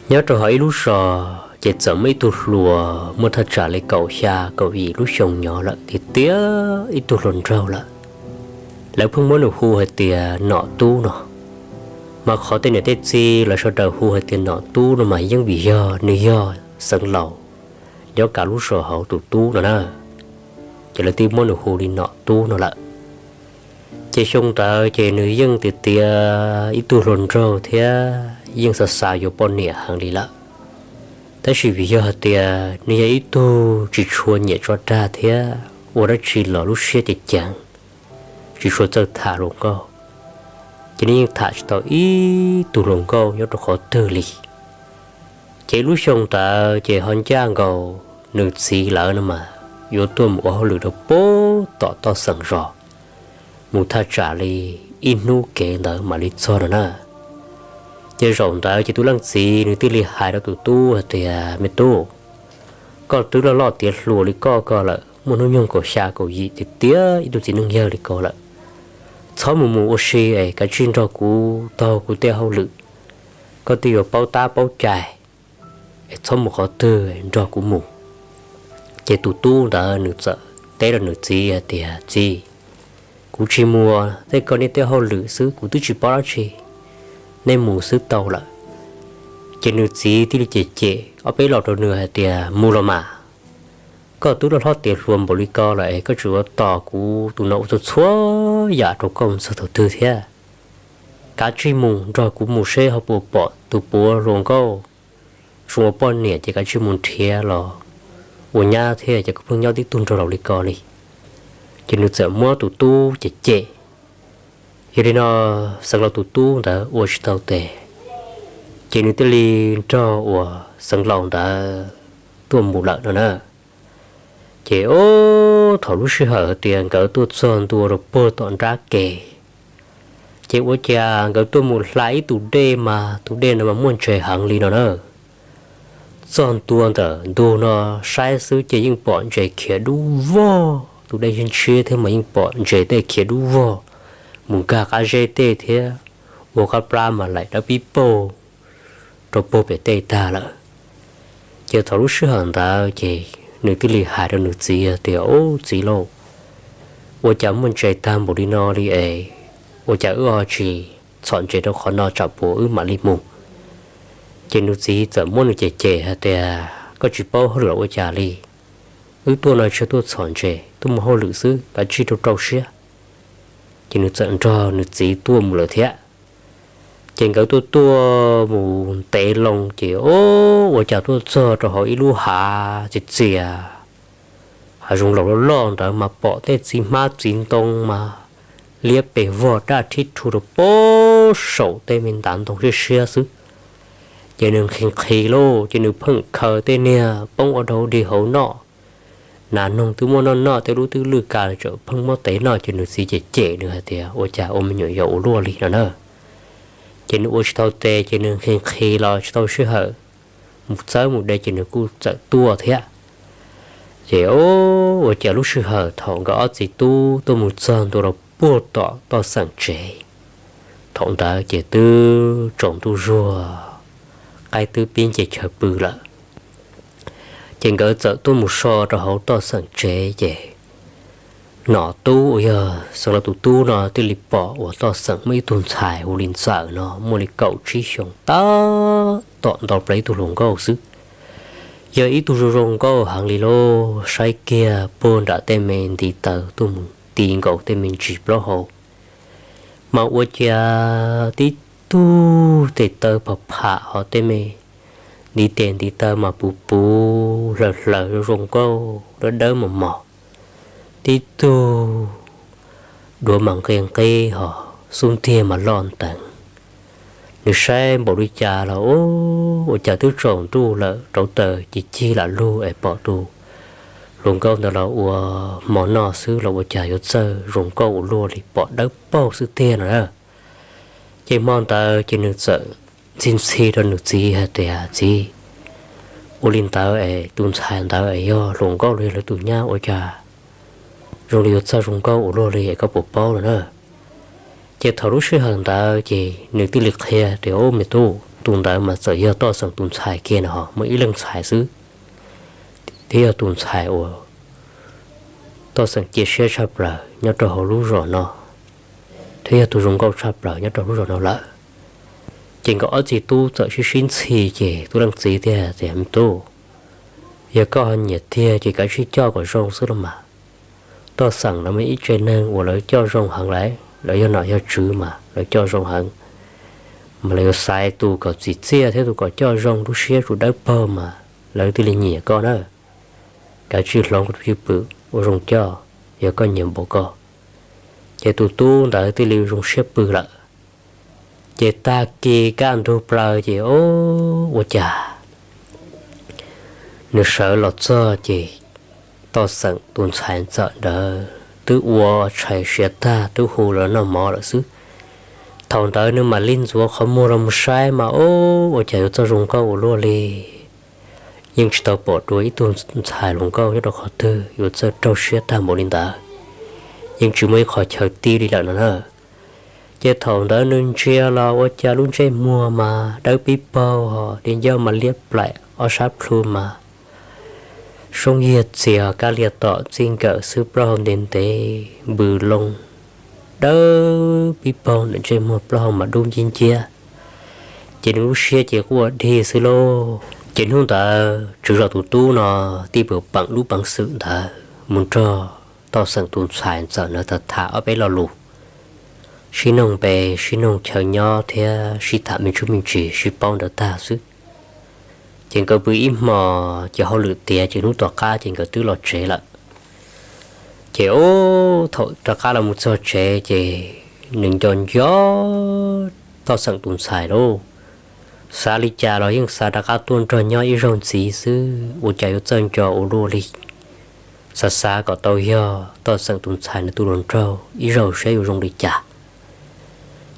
Nyob rau hauv ib lub zos ces txawm muaj ib tug hluas muaj thaj tsam li kaum xya kaum yim lub xyoo nyob lawm tiag tiag, ib tug hluas nraug lawm. Lawv pheej muab nws hu hais tias Nom Tub no. Mas qhov tej niam tej txiv lawv sawv daws hu hais tias Nom Tub no mas yeej vim yog nws yog xeev laus nyob kav lub zos hauv tus tub no na. Ces lawv twb muab nws hu li Nom Tub no lawm. Ces xyoo ntawd ces nws yeej tiav tiav ib tug hluas nraug thiab yeej xav xav yuav poj niam heev li lawm. Tab sis vim yog hais tias nws yog ib tug tsis tshua nyiam tso dag thiab ua dab tsi los lub siab ceev ceev, tsis tshua txawj tham hluas nkauj, ces nws yeej tham tsis tau ib tug hluas nkauj nyob rau qhov twg li. Ces lub xyoo ntawd ces ho ncaj nkaus nws txiv lawv no mas yuav tuaj mus ua hauj lwm rau pem tom toj xeem zos, mus thaj tsam li ib hnub kev ntawd mam li txog no na. Ces zaum ntawd ces tus leej txiv nws thiaj li hais rau tus tub hais tias, Me tub, koj twb loj loj tiav hluas li koj ko lawm, muaj hnub nyoog kaum xya kaum yim tiav tiav ib tug txiv neej yawg li ko lawm, txhob mus mus ua si es kav tsij nrog kuv taug kuv tej hauj lwm. Koj twb yuav paub tab paub cai es txhob mus qhov twg, nrog kuv mus. Ces tus tub ntawd nws txawm teb rau nws txiv hais tias, Txiv, kuv tsis mus, tej koj nej tej hauj lwm xwb, kuv twb tsis paub dab tsi, nej mus xwb tau lawm. Ces nws txiv thiaj li cem cem ob peb los rau nws hais tias, Mus los mas, koj twb loj hlob tiav hluas npaum li ko lawm es koj tseem yuav tos kuv tus no ua txhua txhua yam rau koj mus txog thaum twg thiab. Kav tsij mus, nrog kuv mus seb ho puas pom tus puav hluas nkauj zoo ua poj niam ces kav tsij mus nrhiav los ua nyab thiab, ces koj pheej nyob tib tug nraug laus li ko li. Ces nws txawm muab tus tub cem cem. Yog li no, xeev laus tus tub ntawd ua tsis tau tes, ces nws thiaj li nrog uas xeev laus ntawd tuaj mus lawm no na. Ces o, thaum lub sij hawm hais tias nkawd tuaj txog ntua rau puag tom nrab ke, ces ua cas nkawd tuaj mus hla ib tus dej mas tus dej no mas muaj ntses heev li no na. Txog ntua ntawm ntug no saib xwb ces yeej pom ntses khiav dub vog, tus dej ntshiab thiab mas yeej pom ntses tej khiav dub vog mus nkag qab zeb tej thiab ua qab plab mas laim dawb pib paug rau puag pem tej tag lawm. Ces thaum lub sij hawm ntawd ces nws thiaj li hais rau nws txiv tias, Ub, txiv lauj, ua cas muaj ntses tag npaum li no li es ua cas wb ho tsis txhom ntses rau qhov no tsam puas wb mam li mus? Ces nws txiv txawm muab nws cem cem hais tias, Koj tsis paub hauj lwm los ua cas li? Wb tuaj no tsis yog tuaj txhom ntses, tuaj mus hauj lwm xwb, kav tsij rau rau siab. Ces nws txawm nrog nws txiv tuaj mus lawm thiab. Ces nkawd tuaj tuaj mus ntev loo ces o, ua cas tuaj txog rau hauv ib lub hav txias txias, hav zoov laus loj loj ntawd mas pom tej txiv hmab txiv ntoo mas liab pes vog daj rhib rhu rau puag saum tej me ntav ntoo siab siab xwb. Ces nws nqhis nqhis lauj, ces nws pheej khaws tej niag poob ua dau dig hauv noj. Nas noog twb muab noj noj, tej lub twb lwj ka, tseem pheej muab tev noj, ces nws txiv cem cem nws hais tias, Ua cas ua me nyuam yaus ua luaj li no na. Ces nws ua tsis tau tes, ces nws nqhis nqhis los tsis tau sij hawm mus txawb mus de, ces nws kuj txawm tuaj thiab. Ces o, ua cas lub sij hawm thaum nkawd ob txiv tub tuaj mus txog ntua rau puag tom toj xeem tsev, thaum ntawd ces twb tsaus ntuj zuag, qaib twb pib nce chaw pw lawm. Ces nkawd txawm tuaj mus so rau hauv toj xeem tsev ces Nom Tub uas yog xeev laus tus tub no thiaj li pom uas toj xeem muaj ib tug ntxhais hu li Ntxawm no muaj li kaum tsib xyoos, tab tom nto plaws ib tug hluas nkauj xwb. Yog ib tug zoo zoo nkauj heev li lauj, saib kiag puag nram tej me ntiv taw tuaj mus ti nkaus tej me ntsis plaub hau, mas ua cas tib tug tes taw pham pham ho tej me ntiv tes ntiv taw mas puv puv hlaws hlaws zoo zoo nkauj dawb dawb mos mos, tib tug duav mas nqi nqi ho xub ntiag mas loj nteev. Nws saib npaum li cas los ua cas twb tsaus ntuj lawm, rauv taws ci cig lam lug es pom tus hluas nkauj ntawd los ua hmo noj xwb los ua cas yuav txawj zoo nkauj ua luaj li, pom dawb paug xwb tiag no na. Ces hmo ntawd ces nws txawm ntxhi ntxhi rau nws txiv hais tias, Txiv, ua li ntawd es tus ntxhais ntawd es yog hluas nkauj los yog lawv tus nyab ua cas zoo li yuav txawj zoo nkauj ua luaj li es koj puas paub no na? Ces thaum lub sij hawm ntawd ces nws thiaj li qhia tias, Ub, me tub, Tus ntawd mas txawm yog Toj Xeem tus ntxhais kiag no, ho muaj ib leeg ntxhais xwb, thiab yog tus ntxhais uas Toj Xeem cia siab tshaj plaws nyob rau hauv lub zos no, thiab yog tus zoo nkauj tshaj plaws nyob rau lub zos no lawm. Ces nkawd ob txiv tub txawm sib sib ntxhi, ces tus leej txiv thiaj tias, Me tub, yog koj ho nyiam tiag ces kav tsij coj kom zoo xwb los mas. Toj Xeem lawv mas ib tsev neeg uas lawv coj zoo heev lawm, lawv yog nom yog tswv mas lawv coj zoo heev, mas lawv yuav xaiv tus kom txim txiaj thiab tus kom coj zoo, lub siab tsuas dawb paug mas lawv thiaj li nyiam koj na. Kav tsij hloov koj tus cwj pwm ua zoo coj, yog koj nyiam npaum ko. Ces tus tub ntawd thiaj li zoo siab pw lawm. Ces tag kis kaj ntug plaws ces, o, ua cas nws sawv los txog ces Toj Xeem tus ntxhais ntxawm ntawd twb ua tshais siav tag, twb hu lawv noj mov lawm xwb. Thaum ntawd nws mam li ntxuav qhov muag los mus saib mas, o, ua cas yuav txawj zoo nkauj ua luaj li. Yeej tsis tau pom dua ib tug ntxhais hluas nkauj nyob rau qhov twg yuav txawj raug siab tag npaum li ntawd. Yeej tsis muaj ib qhov chaw tib li lawm no na. Ces thaum ntawd nws ntsia los ua cas lub ntsej muag mas dawb pib paug, ho di ncauj mas liab plaim, ob sab plhu mas soob yiag txias, kab liag tom txij nkawm xwb, plaub hau ntev ntev npws loo, dawb pib paug ntawm ntsej muag, plaub hau mas dub nciab nciab. Ces nws lub siab ces quaj dhi xwb lauj. Ces hnub ntawd tswv zos tus tub no thiaj pheej peem lub peev xwm ntawd mus nrog Toj Xeem tus ntxhais ntxawm ntawd tham ob peb lo lus, sib noog npe, sib noog chaw nyob thiab sib tham me ntsis me ntsis sib paub ntawd tag xwb. Ces nkawd pw ib hmos ces hauj lwm tiav ces hnub tom qab ces nkawd twb los tsev lawm. Ces ub, thaum rov qab los mus txog tsev ces nws nco nco Toj Xeem tus ntxhais lauj. Xav li cas los yeej xav rov qab tuaj nrog nyob ib zaug ntxiv xwb, ua cas yuav txawj nco ua luaj li. Xav xav kom tau yog Toj Xeem tus ntxhais nws tus hluas nraug ib zaug saib yuav zoo li cas.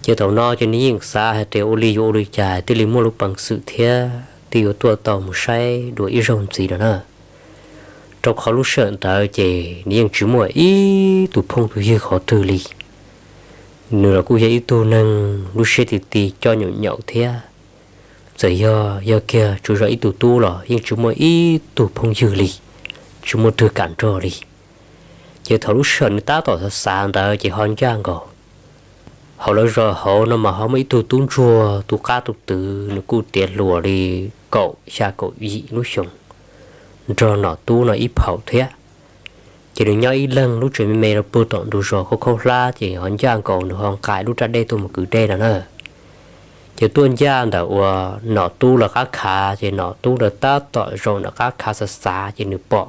Ces thaum no ces nws yeej xav hais tias ua li yuav ua li cas thiaj li muaj lub peev xwm thiab thiaj yuav tuaj tau mus saib dua ib zaug ntxiv no na. Rau qhov lub sij hawm ntawd ces nws yeej tsis muaj ib tug phooj tus ywg qhov twg li. Nws los kuj yog ib tug neeg lub siab ti ti coj nyaum nyaum thiab. Txawm yog, yog kiag tsuas yog ib tug tub los yeej tsis muaj ib tug phooj ywg li, tsis muaj twg kam nrog li. Ces thaum lub sij hawm nws tab tom xav xav ntawd ces ho ncaj nkaus, hauv lawv zos hauv no mas ho muaj ib tug tub ntsuag tu qab tu twv, nws kuj tiav hluas li kaum xya kaum yim lub xyoos, nrog nom tub no ib phaum thiab. Ces nws nyob ib leeg lub tsev me me rau puag tom ntug zos khaub khaub hlab, ces ho ncaj nkaus nws ho nqa lub raj dej tuaj mus kwv dej no na. Ces tuaj ncaj ntawm uas nom tub lawv qab khav, ces nom tub lawv tab tom zaum nram qab khav xav xav ces nws pom,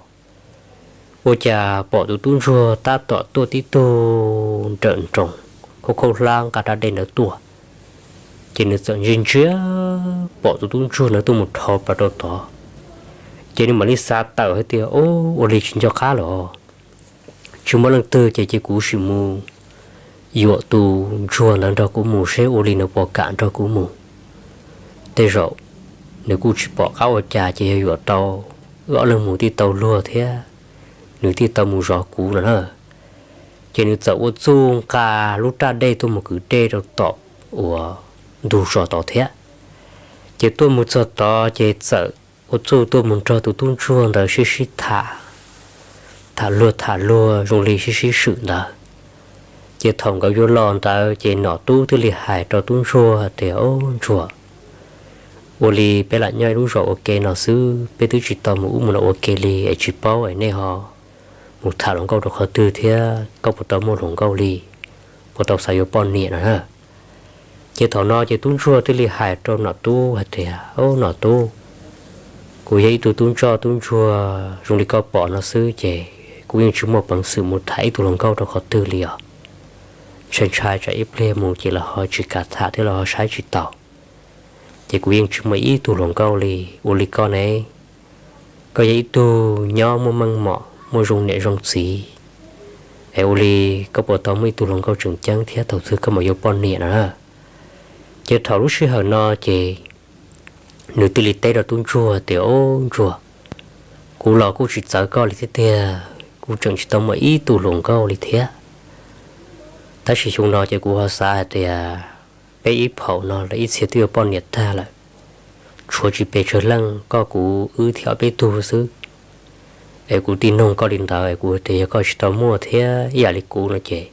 ua cas pom tus tub ntsuag tab tom tuaj tib tug nrawm nroos khaub khaub hlab nqa raj dej ntawd tuaj. Ces nws txawm ntsia ntsia pom tus tub ntsuag ntawd tuaj mus dhau plaws rau tod. Ces nws mam li xav tawm hais tias, Ub, ua li tsis nco qab los, tsis muaj leej twg ces cia kuv sim mus yuam tus ntsuag ntawd nrog kuv mus seb ua li nws puas kam nrog kuv mus. Tej zaum nws kuj tsis pom qab ua cas, ces yog yuam tau, wb ob leeg mus thiaj tau luag thiab nws thiaj tau mus zov kuv no na. Ces nws txawm ua txuj nqa lub raj dej tuaj mus kwv dej rau tom uas ntug zos tod thiab. Ces tuaj mus txog tod ces txawm ua txuj tuaj mus nrog tus tub ntsuag ntawd sib sib tham, tham luag tham luag zoo li sib sib swm ntawd. Ces thaum nkawd yuav los ntawd ces nom tub thiaj li hais rau tub ntsuag tias, Ob ntsuag, ua li peb lam nyob ib lub zos ua ke no xwb, peb twb tsis tau mus ub mus no ua ke li es tsis paub es nej ho mus tham hluas nkauj rau qhov twg thiab koj puas tau muaj hluas nkauj li, puas tau xav yuav poj niam no na. Ces thaum no ces tub ntsuag thiaj li hais rau nom tub hais tias, Ob nom tub, kuv yog ib tug tub ntsoj tub ntsuag zoo li koj pom no xwb ces kuv yeej tsis muaj peev xwm mus tham ib tug hluas nkauj rau qhov twg li os. Ntshai ntshai tsam ib pliag mus ces los ho tsis kam tham thiab los ho saib tsis taus. Ces kuv yeej tsis muaj ib tug hluas nkauj li. Ua li koj ne, koj yog ib tug nyob muaj meej mom muaj zoo niam zoo txiv, es ua li koj puas tau muaj ib tug hluas nkauj tseem ceeb thiab thaum twg koj mam yuav poj niam no na? Ces thaum lub sij hawm no ces nws thiaj li teb rau tub ntsuag tias, Ob ntsuag, kuv los kuj tsis txawv koj li thiab tiag, kuv tseem tsis tau muaj ib tug hluas nkauj li thiab. Tab sis xyoo no ces kuv ho xav hais tias peb ib phaum no lawv ib txhia twb yuav poj niam tag lawm, tshuav tsis pes tsawg leej, koj kuv wb thiab ob peb tug xwb. Es kuv thiaj noog koj li ntawd, kuv tias yog koj tsis tau muaj thiab ib yam li kuv no ces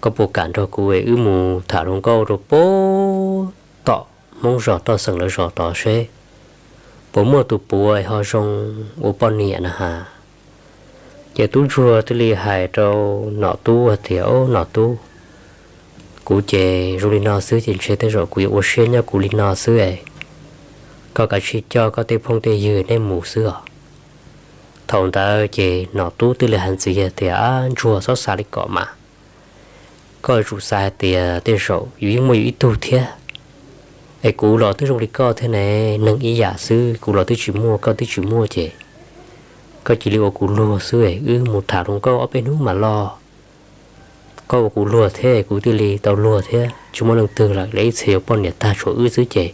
koj puas kam nrog kuv es wb mus tham hluas nkauj rau pem tom Hmoob zos toj xeem lawv zos tod seb puas muaj tus puav ho zoo ua poj niam na has. Ces tub ntsuag thiaj li hais rau nom tub hais tias, Au, nom tub, kuv ces zoo li no xwb ces ntshe tej zaum kuv yuav ua siab nyob kuv li no xwb es koj kav tsij coj koj tej phooj tej ywg nej mus xwb os. Thaum ntawd ces nom tub thiaj li hais ntxiv hais tias, Ab, ntsuag, txhob xav li ko mas. Koj yuav tsum xav hais tias tej zaum yus yeej muaj yus ib tug thiab. Es kuv los twb zoo li koj thiab ne, neeg ib yam xwb, kuv los twb tsis muaj, koj twb tsis muaj ces koj cia li ua kuv luag xwb es wb mus tham hluas nkauj ob peb hnub mam los. Koj ua kuv luag thiab kuv thiaj li tau luag thiab, tsis muaj leej twg lawm, lawv ib txhia yuav poj niam tag tshuav wb xwb ces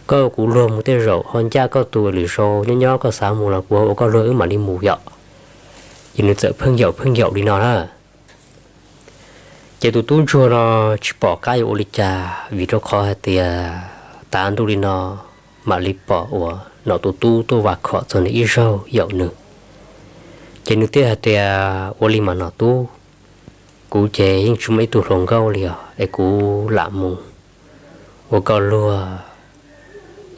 koj ua kuv luag mus tej zaum ho ncaj koj tus, lwm zaus nyob nyob koj xav mus los kuv ua koj luag wb mam li mus yom. Ces nws txawm pheej yaum pheej yaum li no na. Ces tus tub ntsuag no tsis pom qab yuav ua li cas vim rau qhov hais tias tav ntuj li no mam li pom uas nom tus tub tuaj vam khom txog nws ib zaug yaum nws. Ces nws thiaj hais tias, Ua li mas nom tub, kuv ces yeej tsis muaj ib tug hluas nkauj li os, es kuv lam mus ua koj luag,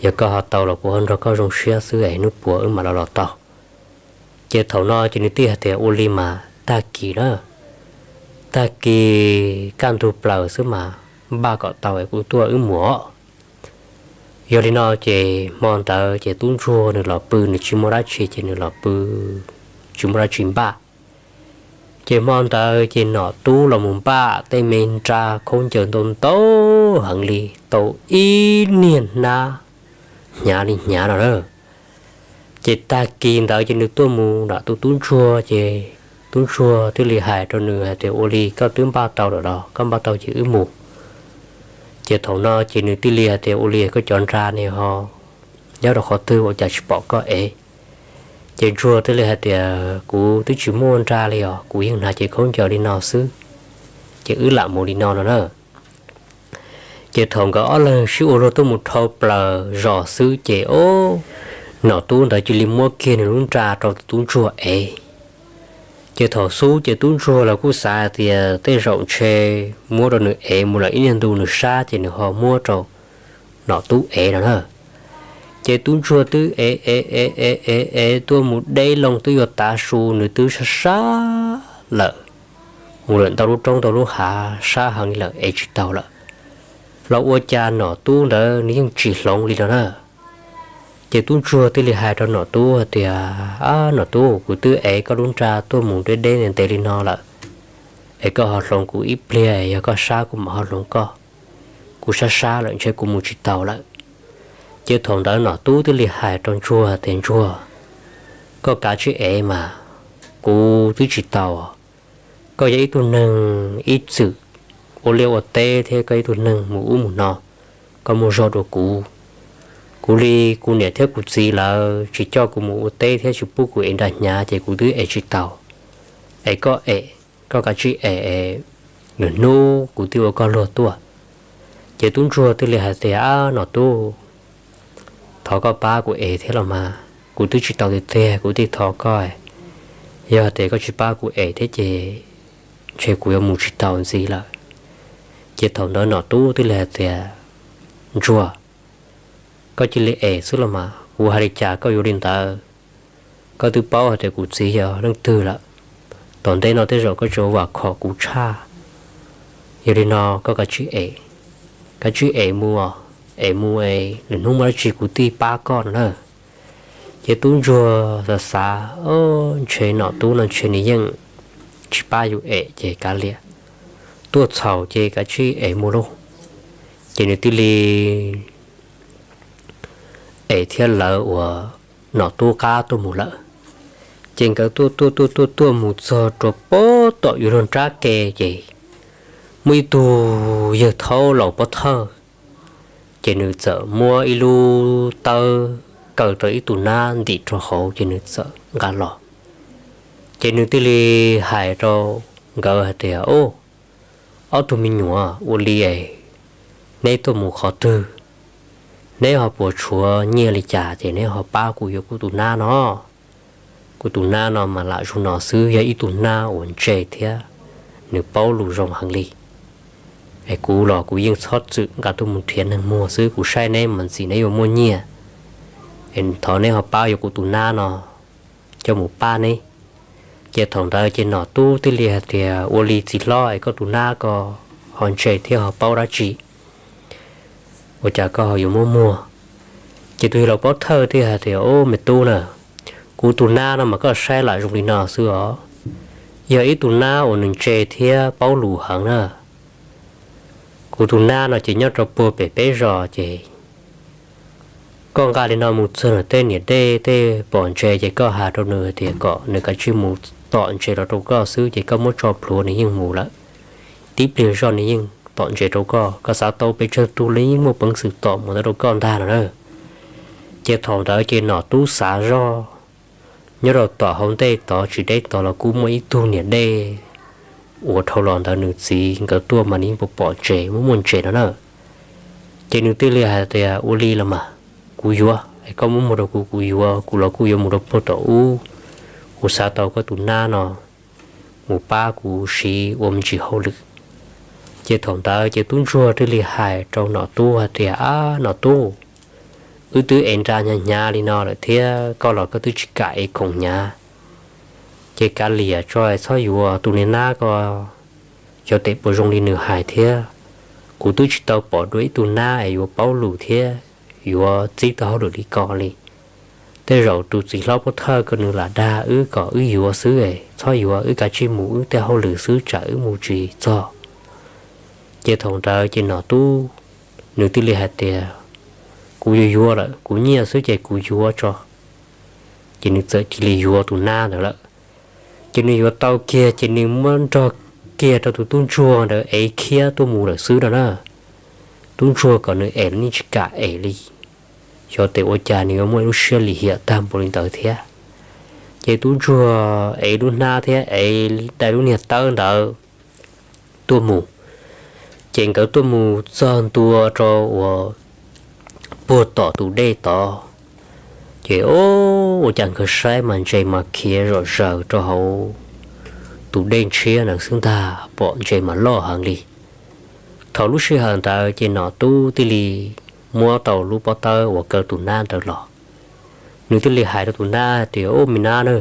yog koj ho tau los kuv ho nrog koj zoo siab xwb es hnub puav wb mam los los tau. Ces thaum no ces nws thiaj hais tias, Ua li mas tag kis na, tag kis kaj ntug plaws xwb mas npaj kom tau es kuv tuaj wb mus. Yog li no ces hmo ntawd ces tub ntsuag nws los pw, nws tsis muaj dab tsi ces nws los pw, tsis muaj dab tsi npaj. Ces hmo ntawd ces nom tub los mus npaj tej me nra khaub ncaws ntau ntau heev li, tau ib niag hnab hnyav li hnyav no na. Ces tag kis ntawd ces nws tuaj mus nram tus tub ntsuag ces tub ntsuag thiaj li hais rau nws hais tias, Ua li koj twb npaj tau lawm los? Koj npaj tau ces wb mus. Ces thaum no ces nws thiaj li hais tias, Ua li koj cov nra ne ho nyob rau qhov twg ua cas tsis pom koj ev? Ces ntsuag thiaj li hais tias, Kuv twb tsis muaj nra li os, kuv yeej hnav cev khaub ncaws li no xwb, ces wb lam mus li no no na. Ces thaum nkawd ob leeg sib ua luag tuaj mus dhau plaws zos xwb ces, o, nom tub ntawd cia li muab kiag nws lub nra rau tub ntsuag ev. Ces thaum xub ces tub ntsuag los kuj xav hais tias tej zaum ntshe muab rau nws ev mus lawm ib niag ntu nws sab ces nws ho muab rau nom tub ev no na. Ces tub ntsuag twb ev ev ev ev ev ev tuaj mus deb loo twb yuav tav su, nws twb sab sab lawm, mus lawm ntau lub roob ntau lub hav sab heev li lawm ev tsis taus lawm, los ua cas nom tub ntawd nws yeej tsis hloov li no na. Ces tub ntsuag thiaj li hais rau nom tub hais tias, Ab, nom tub, kuv twb ev koj lub nra tuaj mus deb deb ntev ntev li no lawm, es koj ho hloov kuv ib pliag, yog koj sab kuv mam ho hloov koj. Kuv sab sab lawm ntshe kuv mus tsis taus lawm. Ces thaum ntawd nom tub thiaj li hais rau ntsuag tias, Ntsuag, koj kav tsij ev mas, kuv twb tsis taus. Koj yog ib tug neeg ib txwm ua liaj ua teb thiab koj ib tug neeg mus ub mus no, koj muaj zog dua kuv. Kuv li kuv niam thiab kuv txiv lawv tsis coj kuv mus ua teb thiab tsis pub kuv ev nra hnyav ces kuv twb ev tsis taus. Es koj ev, koj kav tsij ev, lwm hnub kuv thiaj ua koj luag tuaj. Ces tub ntsuag thiaj li hais tias, Ab, nom tub, thov koj pab kuv ev thiab los mas, kuv twb tsis taus tiag tiag, kuv thiaj thov koj. Yog tias koj tsis pab kuv ev thiab ces ntshe kuv yuav mus tsis taus ntxiv lawm. Ces thaum ntawd nom tub thiaj li hais tias, Ntsuag, koj cia li ev xwb los mas, kuv hais li cas koj yuav li ntawd. Koj twb paub hais tias kuv txiv yog leej twg lawm, tom ntej no tej zaum koj tsuas vam khom kuv tshaj. Yog li no koj kav tsij ev, kav tsij ev mus, ev mus es lwm hnub muaj dab tsi kuv thiaj pab koj no na. Ces tub ntsuag xav xav, Ntshe nom tub no ntshe nws yeej tsis pab yus ev ces kav liam, tuaj txhaum ces kav tsij ev mus lauj. Ces nws thiaj li ev thiab lawv uas nom tub qab tuaj mus lawm. Ces nkawd tuaj tuaj tuaj tuaj tuaj mus txog rau pem tom yus luag nrab ke ces muaj ib tug yawg thaub laus pob thawj, ces nws txawm muab ib lub tawb kaw rau ib tug nab ntim rau hauv ces nws txawm nqa los. Ces nws thiaj li hais rau nkawd hais tias, Ob tug me nyuam, ua li es neb tuaj mus qhov twg? Neb ho puas tshuav nyiaj li cas ces neb ho pab kuv yuav kuv tus nab no. Kuv tus nab no mas lam zoo no xwb, yog ib tug nab uas ntse thiab nws paub lus zoo heev li. Es kuv los kuv yeej txhob txwm nqa tuaj mus nrhiav neeg muag xwb, kuv saib neb mas ntxim neb yuav muaj nyiaj. Es thov neb ho pab yuav kuv tus nab no coj mus pab neb. Ces thaum ntawd ces Nom Tub thiaj li hais tias, ua li txiv hlob es koj tus nab ko ho ntse thiab ho paub dab tsi, ua cas koj ho yuav muab muag? Ces tus yawg laus pov thawj thiaj hais tias, o me tub na, kuv tus nab no mas koj saib lam zoo li no xwb os, yog ib tug nab uas nws ntse thiab paub lus heev na. Kuv tus nab no ces nyob rau puag pem peb zos ces koj nqa li no mus txog nws tej niam dej tej pom ntses ces koj hais rau nws tias kom nws kav tsij mus tom ntses los rau koj xwb ces koj muab tso plhuav nws yeej mus lawm. Tib pliag zoj nws yeej tom ntses rau koj, koj xav tau pes tsawg tus los yeej muaj peev xwm tom mus ntawd rau koj ntag no na. Ces thaum ntawd ces Nom Tub xav zoj, nyob rau tom hauv ntej tod tsis deb tod los kuj muaj ib tug niam dej uas dhau los ntawd nws txiv nkawd tuaj mas nws yeej pom pom ntses muaj muaj ntses no na. Ces nws thiaj li hais tias, ua li los mas kuv yuav, koj muab muag rau kuv kuv yuav, kuv los kuj yuav mus rau puag tom ub, kuv xav tau koj tus nab no mus pab kuv siv ua me ntsis hauj lwm. Ces thaum ntawd ces tub ntsuag thiaj li hais rau Nom Tub hais tias, ab Nom Tub, wb twb ev nra hnyav hnyav li no lawm thiab koj los koj twb tsis kam ev khoom hnyav, ces kav liam tso txhob yuav tus niag nab ko, xyov tes puas zoo li nws hais thiab. Kuv twb tsis tau pom dua ib tug nab es yuav paub lus thiab yuav txib tau hauj lwm li ko li. Tej zaum tus txiv hlob pov thawj ko nws lam dag wb kom wb yuav xwb, txhob yuav, wb kav tsij mus wb tej hauj lwm xwb tsam wb mus tsis txog. Ces thaum ntawd ces Nom Tub nws thiaj li hais tias, kuv yuav yuav lawm, kuv nyiaj xwb ces kuv yuav tso. Ces nws txawm cia li yuav tus nab ntawd lawm. Ces nws yuav tau kiag ces nws muab nrog kiag rau tus tub ntsuag ntawd ev khiab tuaj mus lawm xwb no na. Tub ntsuag kom nws ev los nws tsis kam ev li, xyov tes ua cas nws yuav muaj ib lub siab lim hiam tag npaum li ntawd thiab. Ces tub ntsuag ev lub hnab thiab ev daim lub niag tawb ntawd tuaj mus. Ces nkawd tuaj mus txog ntua rau uas puag tom tus dej tod, ces ua cas nkawd saib mas ntses mas khiav zom zaws rau hauv tus dej ntshiab ntawd xwb ntag, pom ntses mas loj heev li. Thaum lub sij hawm ntawd ces Nom Tub thiaj li muab tau lub pob tawb uas kaw tus nab ntawd los. Nws thiaj li hais rau tus nab tias, ub me nab na,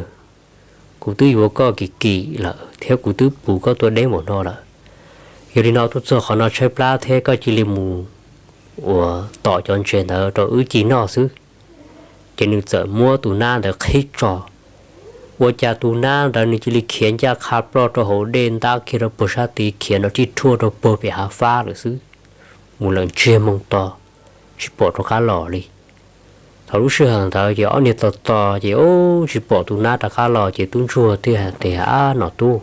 kuv twb yuav koj kim kim lawm thiab kuv twb pus koj tuaj deb npaum no lawm. Yog li no tuaj txog qhov no tshaib plab thiab koj cia li mus uas tom cov ntses ntawd rau wb ci noj xwb. Ces nws txawm muab tus nab ntawd qhib tso, ua cas tus nab ntawd nws cia li khiav ncaj qha ploj rau hauv dej ntab kiag rau puag sab tid khiav nrov rij rhuaj rau puag pem hav fab lawm xwb, mus lawm ntsiag moo to, tsis pom rov qab los li. Thaum lub sij hawm ntawd ces ob niag tos tos ces tsis pom tus nab rov qab los ces tub ntsuag thiaj hais tias, ab Nom Tub,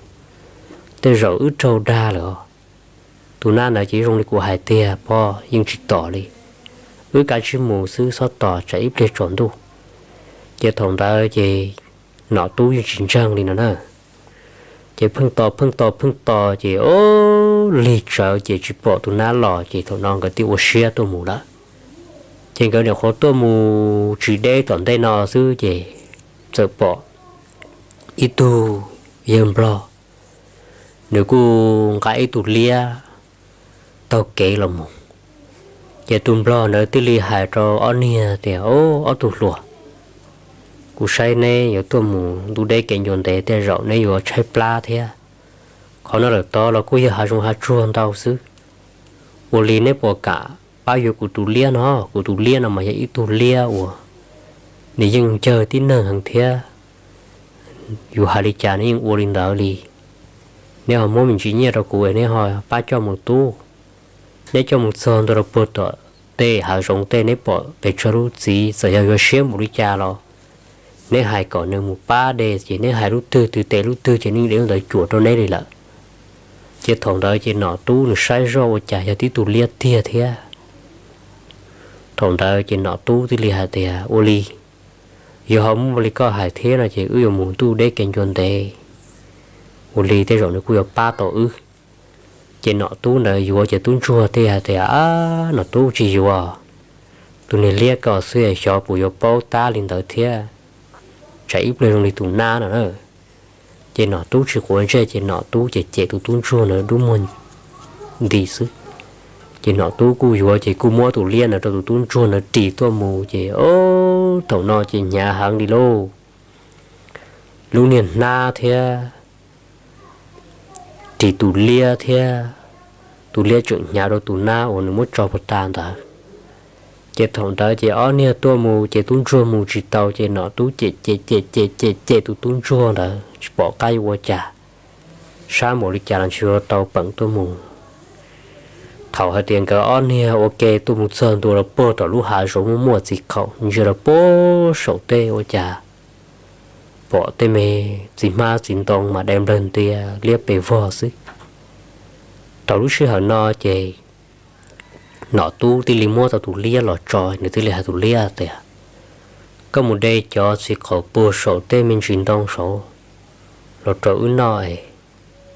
tej zaum wb raug dag lawm os. Tus nab ntawd ces zoo li kuv hais tiag pob, yeej tsis tom li. Wb kav tsij mus xwb txhob tos tsam ib pliag tsaus ntuj. Ces thaum ntawd ces Nom Tub yeej tsis ntseeg li no na. Ces pheej tos pheej tos pheej tos ces lig tsawv ces tsis pom tus nab los ces thaum no nkawd thiaj ua siab tuaj mus lawm. Ces nkawd nyuam qhuav tuaj mus tsis deb tom ntej no xwb ces txawm pom ib tug yawg nplog, nws kuj nqa ib tug liab taug kev los mus. Ces tus nplog ntawd thiaj li hais rau ob niag tias, o, ob tug hluas, kuv saib neb yuav tuaj mus ntuj deb kev ncua ntev tej zaum neb yuav tshaib plab thiab. Qhov no lawm tod los kuj yog hav zoov hav tsuag ntau xwb. Ua li neb puas kam pab yuav kuv tus liab no? Kuv tus liab no mas yog ib tug liab uas nws yeej ncawg tib neeg heev thiab. Yus hais li cas nws yeej ua li ntawd li. Neb ho muab me ntsis nyiaj rau kuv es neb ho pab coj mus tub. Neb coj mus txog ntua rau puag tom tej hav zoov tej neb pom pes tsawg lub txiv txawm yog yuav siab npaum li cas los neb hais kom nws mus pab de ces neb hais lub twg twg tes lub twg ces nws de lub ntawd cuam rau neb li lawm. Ces thaum ntawd ces Nom Tub nws saib zoj ua cas yog tib tug liab tiag thiab. Thaum ntawd ces Nom Tub thiaj li hais tias, ua li, yog ho muaj li koj hais thiab no ces wb yuav mus ntuj deb kev ncua ntev, ua li tej zaum nws kuj yuav pab tau wb. Ces Nom Tub ntawd yuav ces tub ntsuag thiaj hais tias, a, Nom Tub tsis yuav, tus niag liab ko xwb xyov puas yuav paub tab li ntawd thiab. Tsam ib pliag zoo li tus nab no na. Ces Nom Tub tsis quav ntsej ces Nom Tub ces cem tus tub ntsuag ntawd dub muag nti xwb. Ces Nom Tub kuj yuav ces kuj muab tus liab ntawd rau tus tub ntsuag ntawd ris tuaj mus ces o, thaum no ces hnyav heev li lauj. Lub niag nab thiab ris tus liab thiab, tus liab tseem hnyav rau tus nab uas nws muab tso puag ta ntawd. Ces thaum ntawd ces ob niag tuaj mus ces tub ntsuag mus tsis tau ces Nom Tub cem cem cem cem cem cem tus tub ntsuag ntawd tsis pom qab yuav ua cas, sab npaum li cas los tsis tau peem tuaj mus. Thaum hais tias nkawd ob niag ua ke tuaj mus txog ntua rau puag tom lub hav zoov muaj muaj txiv qaum ntsia rau puag saum tej ua cas pom tej me txiv hmab txiv ntoo mas dai nplawg ntia liab pes vog xwb. Thaum lub sij hawm no ces Nom Tub thiaj li muab tau tus liab los tso, nws thiaj li hais tus liab tias, koj mus de cov txiv qaum puag saum tej me ntsis ntoo saud los rau wb noj es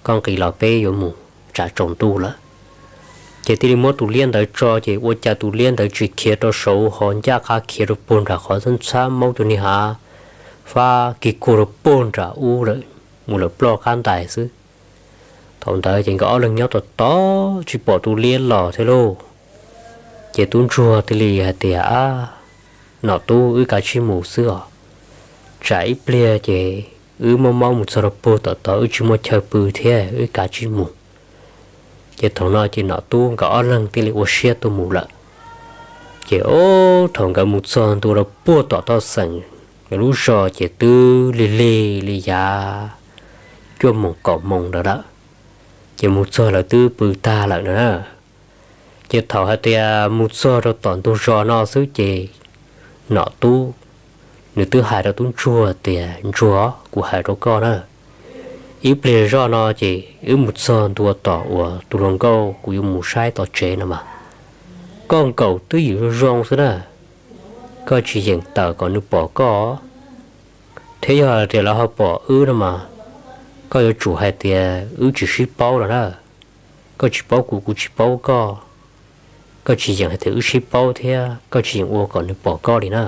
koj nqis los peb yuav mus tsam tsaus ntuj lawm. Ces thiaj li muab tus liab ntawd tso ces ua cas tus liab ntawd tsis khiav rau saud ho ncaj qha khiav rau puag nram qhov ntxhab ntxhab maub cua ni hav fab kig kuag rau puag nram ub lawm, mus lawm ploj qab ntais xwb. Thaum ntawd ces nkawd ob leeg nyob tos tos tsis pom tus liab los thiab lauj. Ces tub ntsuag thiaj li hais tias, ab, Nom Tub, wb kav tsij mus xwb os, tsam ib pliag ces wb muaj mob mus txog rau puag tom tod wb tsis muaj chaw pw thiab, wb kav tsij mus. Ces thaum no ces Nom Tub nkawd ob leeg thiaj li ua siab tuaj mus lawm. Ces o, thaum nkawd mus txog ntua rau puag tom Toj Xeem lub zos ces twb lig lig li yav cuaj moos kaum moos ntawd lawm. Ces mus txog lawv twb pw tag lawm no na. Ces thaum hais tias mus txog rau tom ntug zos no xwb ces Nom Tub nws twb hais rau tub ntsuag tias, ntsuag, kuv hais rau koj na, ib pliag zoj no ces wb mus txog ntua tom uas tus hluas nkauj kuv yuav mus saib tom tsev no mas, koj nkaum twj ywm zoo zoo xwb na, koj tsis yeem tawm kom nws pom koj. Thiab yog hais tias lawv ho pom wb no mas, koj yuav tsum hais tias wb tsis sib paub los na. Koj tsis paub kuv, kuv tsis paub koj, koj tsis yeem hais tias wb sib paub thiab koj tsis yeem ua kom nws pom koj li na.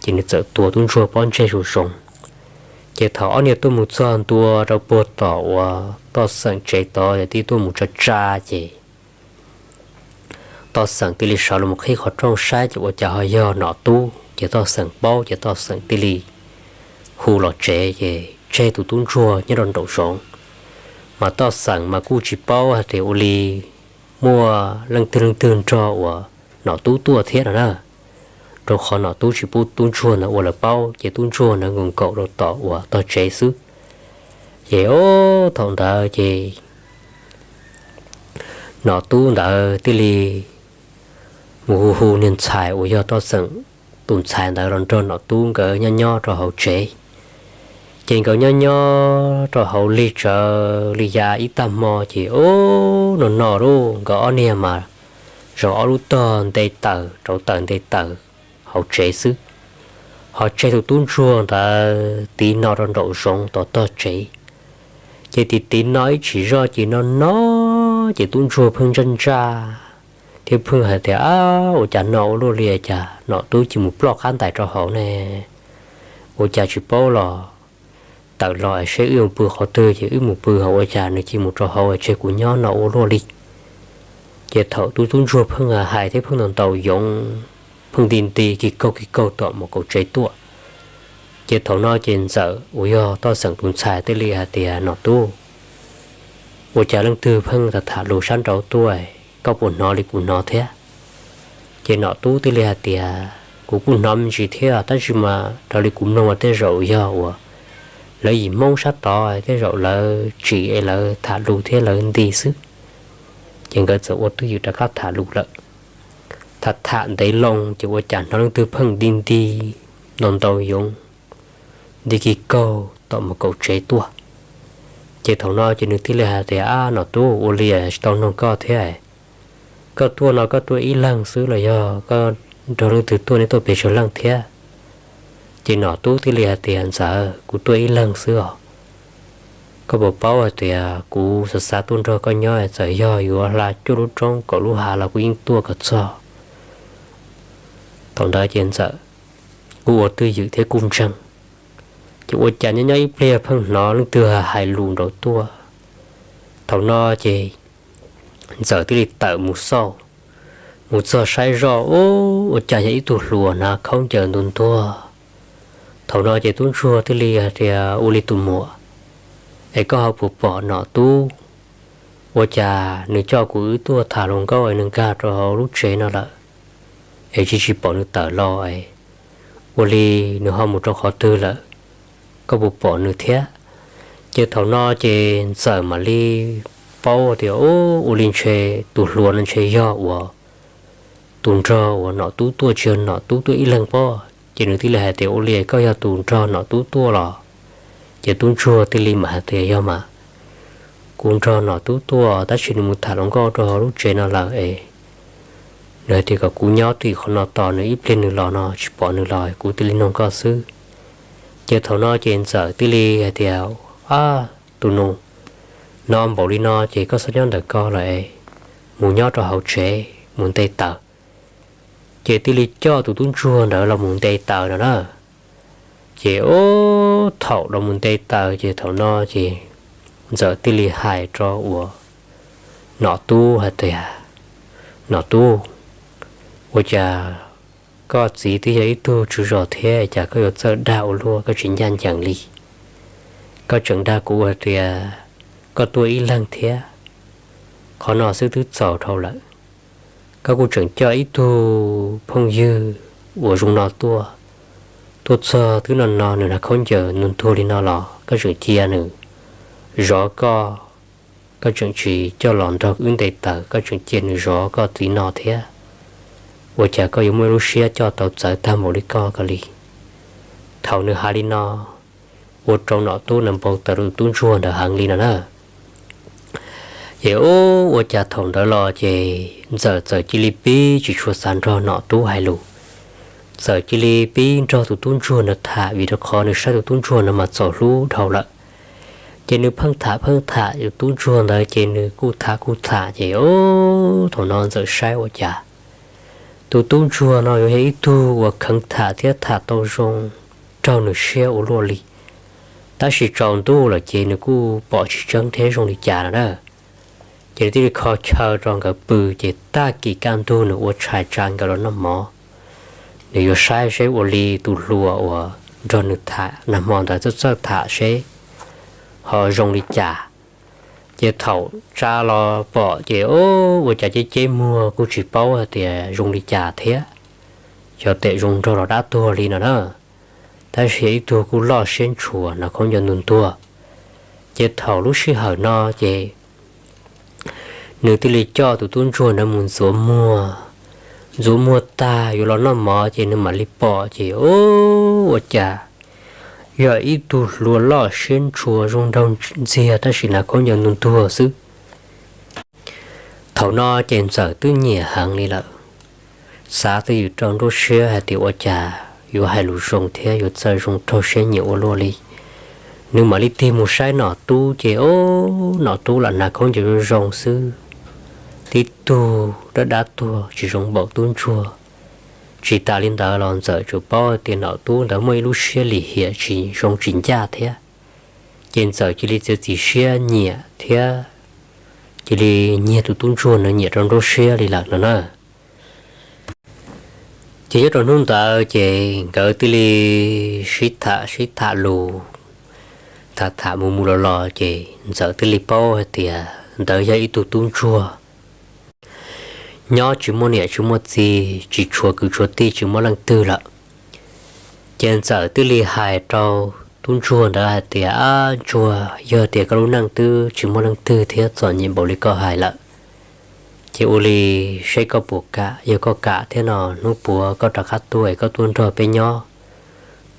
Ces nws txawm tuav tub ntsuag pob ntseg zoo zoo. Ces thaum ob niag tuaj mus txog ntua rau puag tom uas Toj Xeem tsev tod ces thiaj tuaj mus tsa tsa ces Toj Xeem thiaj li sawv los qhib qhov rooj saib ces ua cas ho yog Nom Tub. Ces Toj Xeem paub ces Toj Xeem thiaj li hu los tsev ces tseg tus tub ntsuag nyob rau nraum zoov. Mas Toj Xeem mas kuj tsis paub hais tias ua li muaj leej twg leej twg nrog uas Nom Tub tuaj thiab no na, rau qhov Nom Tub tsis pub tub ntsuag ntawd ua lawv paub ces tub ntsuag ntawd nkaum nkaum rau tom uas tog tsev xwb. Ces o, thaum ntawd ces Nom Tub ntawd thiaj li mus hu hu niag ntxhais uas yog Toj Xeem tus ntxhais ntawd los nrog Nom Tub nkawd nyob nyob rau hauv tsev. Ces nkawd nyob nyob rau hauv lig tsawv li yav ib tag hmo ces o, no no lauj, nkawd ob niag mas zoo ob lub tog nte taws rauv taws nte taws hauv tsev xwb, ho tseg tus tub ntsuag ntawd tiv no rau nraum zoov tom tog tsev. Ces tiv tiv no ib tsam zoj ces no no ces tub ntsuag pheej ntsaj ntsaj thiab pheej hais tias, ab, ua cas no ua luaj li cas Nom Tub cia mus ploj qab ntais rau hauv ne? Ua cas tsis paub los tawm los es seb wb mus pw qhov twg ces wb mus pw, ho ua cas nws cia mus rau hauv es tseg kuv nyob no ua luaj li. Ces thaum tus tub ntsuag pheej hais thiab pheej ntaus ntaus yoov, pheej nti nti kis kaug kis kaug tom mus kaum tsev tuaj. Ces thaum no ces ntxawm uas yog Toj Xeem tus ntxhais thiaj li hais tias, Nom Tub, ua cas leej twg pheej tham tham lus sab nraud tuaj, koj puas hnov li kuv hnov thiab? Ces Nom Tub thiaj li hais tias, kuv kuj hnov me ntsis thiab tab sis mas raws li kuv mloog mas tej zaum yog uas lawv yim Hmoob sab tod tej zaum lawv tsim es lawv tham lus thiab lawv nti xwb. Ces nkawd txawm ua twj ywm rov qab tham lus lawm. Tham tham ntev loo ces ua cas hnov leej twg pheej nti nti ntaus ntaus yoov, nti kis kaug tom mus kaum tsev tuaj. Ces thaum no ces nws thiaj li hais tias, ab, Nom Tub, ua li tsis tau nug koj thiab, koj tuaj no koj tuaj ib leeg xwb los yog koj nrog leej twg tuaj, nej tuaj pes tsawg leej thiab? Ces Nom Tub thiaj li hais tias, ntxawm, kuv tuaj ib leeg xwb os. Koj puas paub hais tias kuv xav xav tuaj nrog koj nyob, txawm yog yuav hla cuaj lub roob kaum lub hav los kuv yeej tuaj kom txog. Thaum ntawd ces Ntxawm kuj ua twj ywm thiab kuj ntseeg. Ces ua cas nyob nyob ib pliag pheej hnov leej twg hais lus nraud tuaj. Thaum no ces Ntxawm thiaj li tawm mus xauj, mus txog saib zoj, ua cas yog ib tug hluas hnav khaub ncaws ntuag ntuag. Thaum no ces tub ntsuag thiaj li hais tias, Ua li tus muam, es koj ho puas pom Nom Tub? Ua cas nws coj kuv wb tuaj tham hluas nkauj es nws nkag rau hauv lub tsev no lawm, es tsis tsis pom nws tawm los es ua li nws ho mus rau qhov twg lawm? Koj puas pom nws thiab? Ces thaum no ces Ntxawm mam li paub tias, Ua li ntshe tus hluas no ntshe yog uas tus nrog uas Nom Tub tuaj, tsis yog Nom Tub tuaj ib leeg pob. Ces nws thiaj li hais tias, Ua li koj yog tus nrog Nom Tub tuaj los? Ces tub ntsuag thiaj li mam hais tias, Yog mas, kuv nrog Nom Tub tuaj tab sis nws mus tham hluas nkauj rau hauv lub tsev no lawm es nws hais tias kom kuv nyob tim qhov no tos nws, ib pliag nws los no tsis pom nws los kuv thiaj li noog koj xwb. Ces thaum no ces Ntxawm thiaj li hais tias, Ab, tus nus, no npaum li no ces koj txhob nyob ntawm ko lawm es mus nyob rau hauv tsev mus nte taws. Ces thiaj li coj tus tub ntsuag ntawd los mus nte taws no na. Ces ub, thaum los mus nte taws ces thaum no ces Ntxawm thiaj li hais rau uas Nom Tub hais tias, Nom Tub, ua cas koj txiv twb yog ib tug tswv zos thiab cas koj yuav txawj dag ua luaj, koj tsis ncaj ncees li. Koj tseem dag kuv hais tias koj tuaj ib leeg thiab, qhov no xwb twb txaus dhau lawm. Koj kuj tseem coj ib tug phooj ywg uas zoo no tuaj, tuaj txog twb no no nws hnav khaub ncaws ntuag ntuag li no los koj tseem cia nws zov koj, koj tseem tsis coj los nrog wb nte taws, koj tseem cia nws zov koj txiv no thiab. Ua cas koj yuav muaj ib lub siab coj tau txawv tag npaum li koj ko li? Thaum nws hais li no, ua rau Nom Tub nws npau taws rau tub ntsuag ntawd heev li no na. Ces ub, ua cas thaum ntawd los ces Ntxawm txawm cia li pib tsis tshua xav nrog Nom Tub hais lus. Txawm cia li pib nrog tus tub ntsuag ntawd tham vim rau qhov nws saib tus tub ntsuag ntawd mas txaus hlub dhau lawm. Ces nws pheej tham pheej tham tus tub ntsuag ntawd ces nws kuj tham kuj tham ces ub, thaum no Ntxawm saib ua cas tus tub ntsuag no yuav yog ib tug uas kheev tham thiab tham tau zoo raug nws siab ua luaj li. Tab sis tsaus ntuj lawm ces nws kuj pom tsis tseeb thiab zoo li cas no na. Ces nws thiaj li kho chaw rau nkawd pw ces tag kis kaj ntug nws ua tshais tsa nkawd los noj mov. Nws yuav saib seb ua li tus hluas uas nrog nws tham nag hmo ntawd txawj txawj tham seb ho zoo li cas. Ces thaum tsa los pom ces ub, ua cas ceb ceb muag kuj tsis paub hais tias zoo li cas thiab. Xyov tes zoo nraug los dab tuag li no na. Tab sis ib tug kuj loj siab ntshua hnav khaub ncaws ntuag ntuag. Ces thaum lub sij hawm no ces nws thiaj li coj tus tub ntsuag ntawd mus ntxuav muag. Ntxuav muag tag yuav los noj mov ces nws mam li pom ces ub, ua cas yog ib tug hluas loj siab ntshua zoo nraug ntxiag tab sis hnav khaub ncaws ntuag ntuag xwb. Thaum no ces Ntxawm twb nyiam heev li lawm, xav twj ywm rau nruab siab hais tias ua cas yuav hais lus zoo thiab yuav txawj zoo raug siab nyiam ua luaj li. Nws mam li tig mus saib Nom Tub ces ub, Nom Tub lam hnav khaub ncaws zoo zoo xwb, tib tug dab dab tuag tsis zoo npaum tub ntsuag. Tsis tas li ntawd los Ntxawm tsuas paub hais tias Nom Tub ntawd muaj ib lub siab lim hiam tsis zoo tsis ncaj thiab. Ces Ntxawm cia li txiav txim siab nyiam thiab cia li nyiag tus tub ntsuag ntawd nyiam rau nruab siab li lawm no na. Ces nyob rau hnub ntawd ces nkawd thiaj li sib tham sib tham lus, tham tham mus mus los los ces Ntxawm thiaj li paub hais tias ntawd yog ib tug tub ntsuag nyob tsis muaj niam tsis muaj txiv, tsis tshuav kwv tshuav tij, tsis muaj leej twg lawm. Ces Ntxawm thiaj li hais rau tub ntsuag ntawd hais tias, Ab ntsuag, yog tias koj lub neej twb tsis muaj leej twg thiab txom nyem npaum li koj hais lawm, ces ua li seb koj puas kam. Yog koj kam thiab no hnub puav koj rov qab tuaj es koj tuaj nrog peb nyob,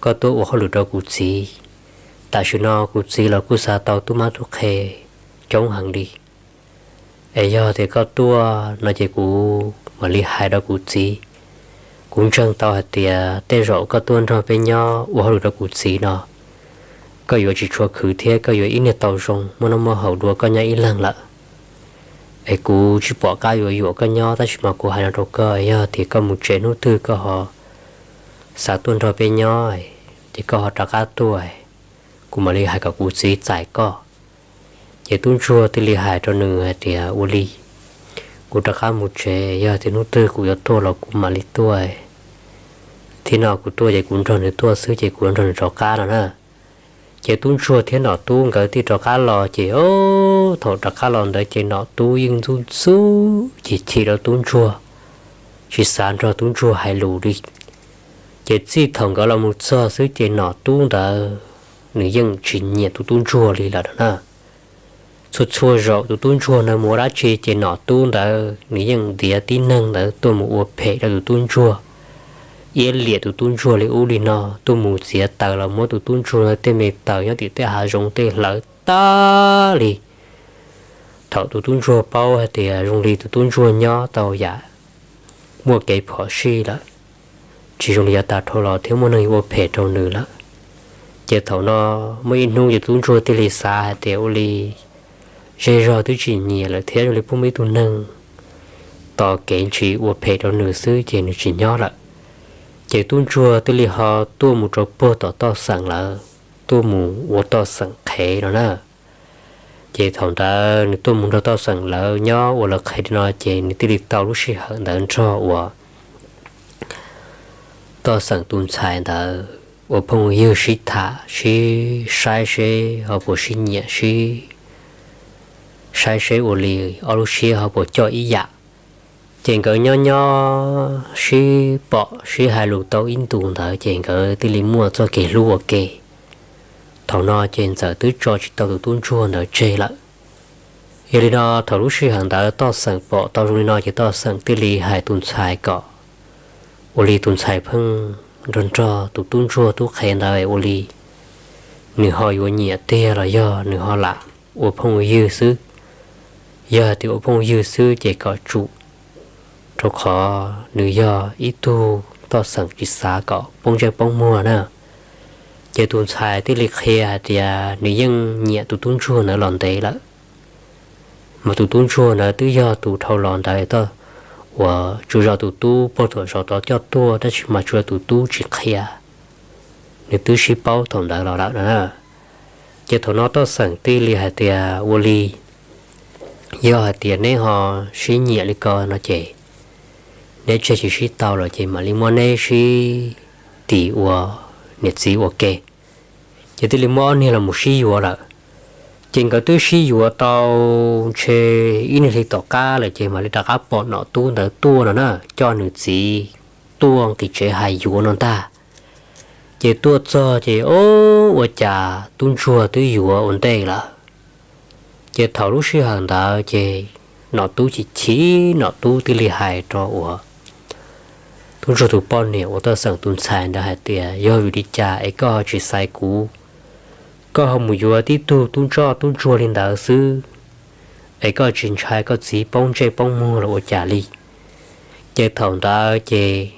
koj tuaj ua hauj lwm rau kuv txiv. Tam sim no kuv txiv los kuj xa tau tub mab tub qhe coob heev li. Es yog tias koj tuaj no ces kuv mam li hais rau kuv txiv. Kuv ntseeg tau hais tias tej zaum koj tuaj nrog peb nyob ua hauj lwm rau kuv txiv no, koj yuav tsis tshua khwv thiab koj yuav ib niag tau zoo muaj noj muaj haus dua koj nyob ib leeg lawm. Es kuv tsis pom qab yuav yuam koj nyob tab sis mas kuv hais no rau koj, yog tias koj mus tsev hnub twg koj ho xav tuaj nrog peb nyob, ces koj ho rov qab tuaj, kuv mam li hais kom kuv txiv txais koj. Ces tub ntsuag thiaj li hais rau nws hais tias, Ua li, kuv rov qab mus tsev, yog tias hnub twg kuv yuav tuaj los kuv mam li tuaj. Thiab no kuv tuaj ces kuv nrog nws tuaj xwb ces kuv yuav nrog nws rov qab no na. Ces tub ntsuag thiab nom tub nkawd thiaj rov qab los ces, o, thaum rov qab los ntawd ces nom tub yeej ntxub ntxub chim chim rau tub ntsuag, tsis xav nrog tub ntsuag hais lus li. Ces txij thaum nkawd los mus txog xwb ces nom tub ntawd nws yeej tsis nyiam tus tub ntsuag li lawm na. Txhua txhua zaus tus tub ntsuag ntawd mus ua dab tsi ces nom tub ntawd nws yeej ntiav tib neeg ntawd tuaj mus ua phem rau tus tub ntsuag, iab liam tus tub ntsuag li ub li no, tuaj mus txiav taws los muab tus tub ntsuag ntawd tej me taws nyob tim tej hav zoov tej hlawv tag li. Thaum tus tub ntsuag paub hais tias zoo li tus tub ntsuag nyob tau yam muaj kev phom sij lawm, tsis zoo li yav tas dhau los thiab muaj neeg yuav ua phem rau nws lawm. Ces thaum no muaj ib hnub ces tub ntsuag thiaj li xav hais tias, Ua li, zej zog twb tsis nyiam lawm thiab zoo li pub muaj ib tug neeg tos kev ntsis ua phem rau nws xwb ces nws tsis nyob lawm. Ces tub ntsuag thiaj li ho tuaj mus rau puag tom toj xeem lawv, tuaj mus ua toj xeem qhev no na. Ces thaum ntawd nws tuaj mus nrog toj xeem lawv nyob ua lawv qhev li no ces nws thiaj li tau lub sij hawm ntawd nrog uas toj xeem tus ntxhais ntawd ua phooj ywg sib tham sib saib seb ho puas sib nyiam, sib saib seb ua li ob lub siab ho puas coj ib yam. Ces nkawd nyob nyob sib pom sib hais lus tau ib ntus ntawd ces nkawd thiaj li muaj txoj kev hlub ua ke. Thaum no ces Ntxawm twb tso tsis tau tus tub ntsuag ntawd tseg lawm. Yog li no thaum lub sij hawm ntawd toj xeem pom tau zoo li no ces toj xeem thiaj li hais tus ntxhais kom ua li tus ntxhais pheej nrog nrog tus tub ntsuag tub qhev ntawd ua li nws ho yuav nyiam tiag los yog nws ho lam ua phooj ua ywg xwb. Yog hais tias ua phooj ywg xwb ces kom tsum, rau qhov nws yog ib tug toj xeem tsis xav kom poob ntsej poob muag na. Ces tus ntxhais thiaj li qhia hais tias nws yeej nyiam tus tub ntsuag ntawd los ntev lawm, mas tus tub ntsuag ntawd twb yog tus dhau los ntawd uas tsuas yog tus tub puag thaum zaum tod coj tuaj tab sis mas tsuas yog tus tub tsis qhia, nws twb sib paub thaum ntawd los lawm no na. Ces thaum no toj xeem thiaj li hais tias, Ua li, yog hais tias neb ho sib nyiam li ko no ces neb tseg tsis sib tau lawm ces mam li muab neb sib tis ua niam txiv ua ke. Ces thiaj li muab ob niag los mus sib yuav lawm. Ces nkawd twb sib yuav tau ntshe ib niag hli tom qab lawm ces mam li rov qab pom nom tub ntawd tuaj no na, coj nws txiv tuaj nqis tsev hais yuav no ntag. Ces tuaj txog ces, o, ua cas tub ntsuag twb yuav ua ntej lawm. Ces thaum lub sij hawm ntawd ces nom tub chim chim, nom tub thiaj li hais rau uas tub ntsuag tus poj niam uas toj xeem tus ntxhais ntawd hais tias, Yog vim li cas es koj ho tsis xaiv kuv? Koj ho mus yuav tib tug tub ntsoj tub ntsuag li ntawd xwb, es koj tsis ntshai koj txiv poob ntsej poob muag los ua cas li? Ces thaum ntawd ces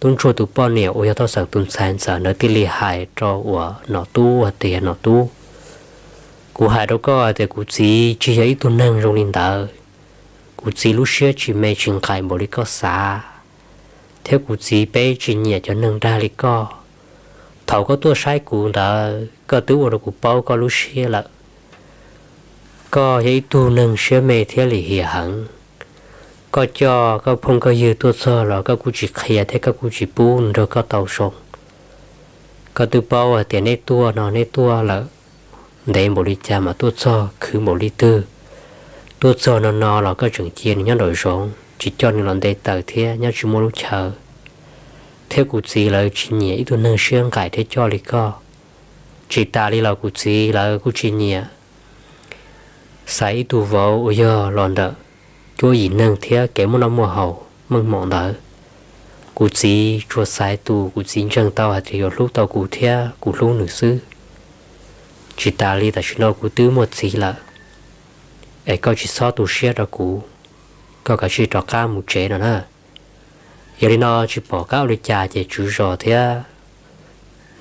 tub ntsuag tus poj niam uas yog toj xeem tus ntxhais ntxawm ntawd thiaj li hais rau uas nom tub hais tias, Nom tub, kuv hais rau koj hais tias kuv txiv tsis yog ib tug neeg zoo li ntawd. Kuv txiv lub siab tsis me tsis nqaim npaum li koj xav, thiab kuv txiv peb tsis nyiam cov neeg dag li koj. Thaum koj tuaj saib kuv ntawd koj twb ua rau kuv paub koj lub siab lawm. Koj yog ib tug neeg siab me thiab lim hiam heev. Koj coj koj phooj koj ywg tuaj txog los koj kuj tsis qhia thiab koj kuj tsis pub nrog koj tau zoo. Koj twb paub hais tias neb tuaj no neb tuaj lawm ntev npaum li cas mas tuaj txog khwv npaum li twg. Tuaj txog no no los koj tseem cia nws nyob nraum zoov tsis coj nws los nte taws thiab nyob tsis muaj lub chaw. Thiab kuv txiv lawv tsis nyiam ib tug neeg siab nqaim thiab coj li koj. Tsis tas li los kuv txiv lawv kuj tsis nyiam xaiv ib tug vauv uas yog los ntawm cuab yim neeg thiab kev muaj noj muaj haus meej mom ntawd. Kuv txiv tsuas xaiv tus kuv txiv ntseeg tau hais tias yuav hlub tau kuv thiab kuv hlub nws xwb. Tsis tas li tam sim no kuv twb muaj txiv lawm, es koj tsis txhob tu siab rau kuv, koj kav tsij rov qab mus tsev no na. Yog li no tsis pom qab ua li cas ces tswv zos thiab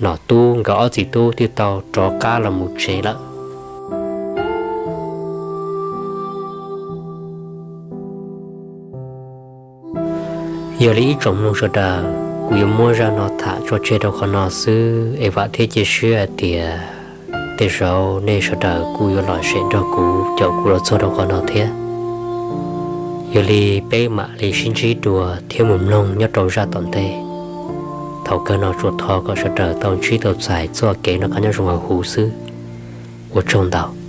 nom tub nkawd ob txiv tub thiaj tau rov qab los mus tsev lawm. Yog li ib tsoom mloog sawv daws, Kuv yuav muab zaj no tham tso tseg rau qhov no xwb es vam thiab cia siab hais tias tej zaum nej sawv daws kuj yuav los sem nrog kuv caum kuv los txog rau qhov no thiab. Yog li peb mam li sib ntsib dua thiab mus mloog nyob rau zaj tom ntej. Thaum kawg no tsuas thov kom sawv daws tau ntsib tau txais txoj kev noj qab nyob zoo huv huv xwb. Ua tsaug ntau.